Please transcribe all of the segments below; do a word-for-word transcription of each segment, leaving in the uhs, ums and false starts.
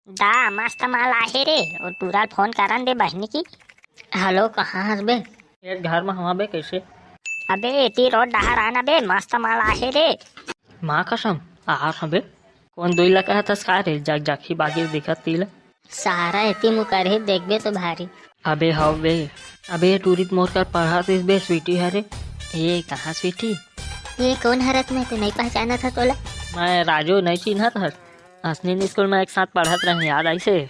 दा, मस्त माल आहे रे। ओ टूरा ल फोन करन दे बहिनी की। हेलो, कहाँ हस बे? ए घर म हवा बे, कैसे? अबे एती रोड डहर आना बे, मस्त माल आहे रे। माँ कसम, आर हबे। कौन दुई ला कहत हस का रे, जग जगही बागिर दिखत तीला। सारा एती मुकरही देखबे तो भारी। अबे हव बे। अबे टूरी त मोर कर पढ़त रिस बे, स्वीटी हरे। ए कहाँ स्वीटी? ये कौन हरस, मैं तो नहीं पहचानत ह तोला। मैं राजू नहीं चिन्हत हस। असनीन स्कूल में एक साथ पढ़त रहे, याद आइसे?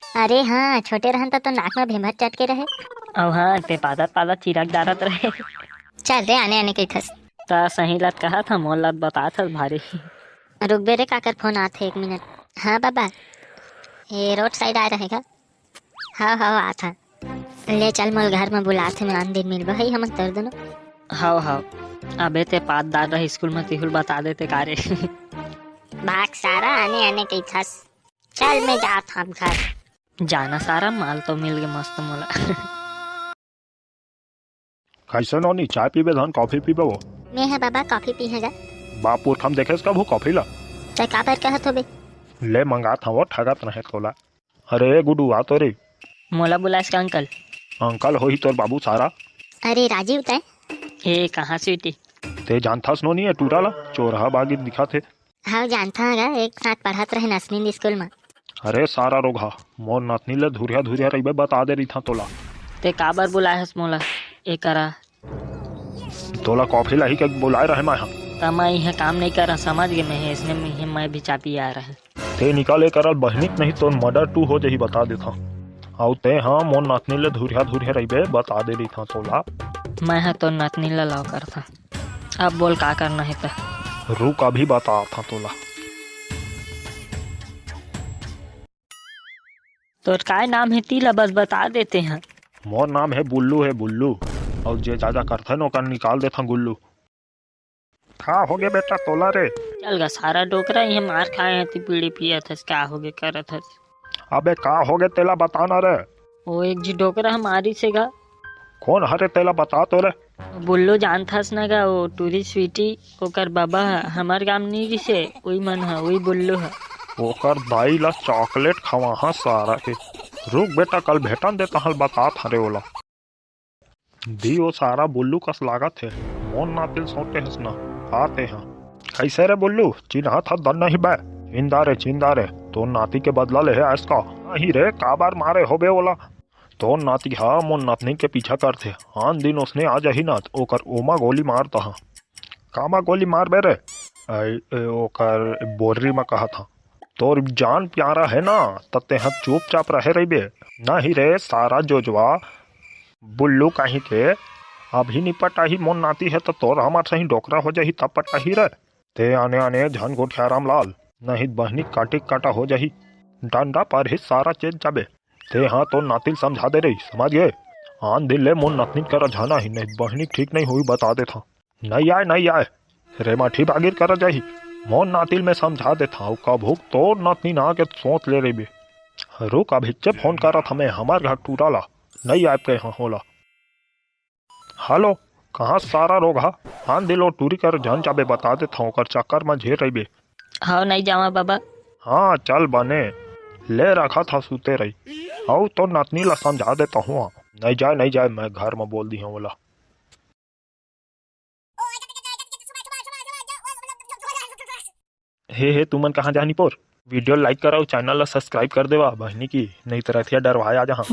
अरे हाँ, छोटे रहन त तो नाक में भेंभर चटके रहे। अउ हाँ, ते पादत पादत चिरक डारत रहे। चल रे, आने आने कहिथस। त सही लत कहत ह, मोर लत बतात हस भारी। रुकबे रे, काकर फोन आत हे, एक मिनट। हाँ बाबा, ये रोड साइड आए रहेगा। हाँ हाँ, आत ह। ले चल, मोल घर में बुलात हे, मैं आन दिन मिलबो है हमन तोर दोनों। हव हव। अबे ते पाददार रह स्कूल में, तिहुल बता देते का रे। भाग सारा, आने आने कहिथस। चल मैं जात हँव घर। जाना सारा, माल तो मिल गे मस्त मोला। कैसे नोनी, चाय पीबे धन कॉफी पीबे वो? मैं ह बाबा कॉफी पीहे गा। बाप पुरखा म देखेस कभू कॉफी ला? तै काबर कहत होबे? ले मंगात हँव, ठगत रहे तोला। अरे गुडू, आ तो रे। मोला बुलास का अंकल? अंकल होही तोर बाबू सारा। अरे राजीव तै? ए कहाँ स्वीटी? ते जानथस नोनी ए टूरा ला, चोरहा बागिर दिखत हे। हाँ जानथा गा, एक साथ पढ़त रहे नसनीन स्कूल में। अरे सारा रोगहा, मोर नतनी ले धुरिया धुरिया रहिबे बता दे रहिथा तोला। ते काबर बुलाए हस मोला? ए करा। तोला कॉफी लाही के बुलाए रहे मैं ह। त मैं इहाँ काम नहीं करा, समझ गे मैं, इसने मैं, मैं भी चाय पिया रहे। ते निकाल ए करल बहनिक, नहीं तो मर्डर टू हो जाही बता देथा। अउ ते हाँ मोर नतनी ले धुरिया धुरिया रहिबे बता दे रहिथा तोला। मैं ह तोर नतनी ला लव करथा। अब बोल का करना हे त? रुक, अभी बताथा तोला। तोर काय नाम हे, तीला बस बता देते हैं। मोर नाम हे बुल्लू, हे बुल्लू। अउ जे जादा करथे न, ओकर निकाल देथा गुल्लू। का होगे बेटा तोला रे? चल गा सारा डोकरा, इहे मार खाए हती, बीड़ी पियत हस, का होगे करत हस? अबे का होगे तेला बताना रे। ओ एक झी डोकरा ह मारिस हे गा। कौन हरे तेला बता तो रे। बुल्लू जानथस न गा, ओ टूरी स्वीटी, ओकर बाबा ह, हमर गाम नी रिसे, उई मन ह, उई बुल्लू ह। ओकर दाई ला चॉकलेट खवाहा सारा के। रुक बेटा, कल भेटन दे तहल बतात हरे ओला। दी ओ सारा बुल्लू कस लागत हे। मोन नातिल सोटे हस ना, आते ह। कैसे रे बुल्लू, चिन्हत ह दन नहीं बे? चिंदा रे, चिंदा रे, तोर नाती के बदला ले हे आयस का? नहीं रे, काबर मारे होबे ओला? तोर नाती ह मोर नतनी के पीछा करथे। आन दिन ओसने आ जाही ना, त ओकर ओमा गोली मार दहा। कामा गोली मारबे रे? ऐ, ए, ओकर बोर्री म कहत ह। तोर जान प्यारा हे ना, त तेंह चुपचाप रहे रहिबे। नहीं रे, सारा जोजवा, बुल्लू काहीं के, अभी नि पटाही मोर नाती हे, त तोर हमर सही डोकरा हो जाही, तब पटाही रे। ते आने आने झन गोठिया रामलाल, नहीं त बहिनी काटी काटा हो जाही। डंडा पर ही सारा चेत जाबे। ते हाँ तोर नाती ल समझा दे रही, समझ गे? आन दिन ले मोर नतनी करा झन आही, नहीं बहिनी ठीक नहीं होही, बता देथा। नहीं आय, नहीं आय। रे माठी बागिर करा जाही। मोर नाती ल मैं समझा देथा, अउ कभू तोर नतनी ना के सोच ले रहिबे। रुक, अभिच्चे फोन करत हमें हमर घर टूरा ला। नहीं आय कहे हाँ होला। हेलो, कहाँ सारा रोगहा? आन दिन ओ टूरी कर झन जाबे बता देथा, ओकर चक्कर म झेर रहिबे। हव, नहीं जावा बाबा। हाँ, चल बने। ले रखा था सुते रही। अउ तो नतनी ला समझा देता हूँ। नहीं जाय, नहीं जाय, मैं घर म बोल दी हूँ ओला। हे, हे, तुमन कहाँ जानी पोर? वीडियो like करा अउ चैनल ला subscribe कर देवा बहिनी की, नहीं त रथिया डरवाए आ जहाँ।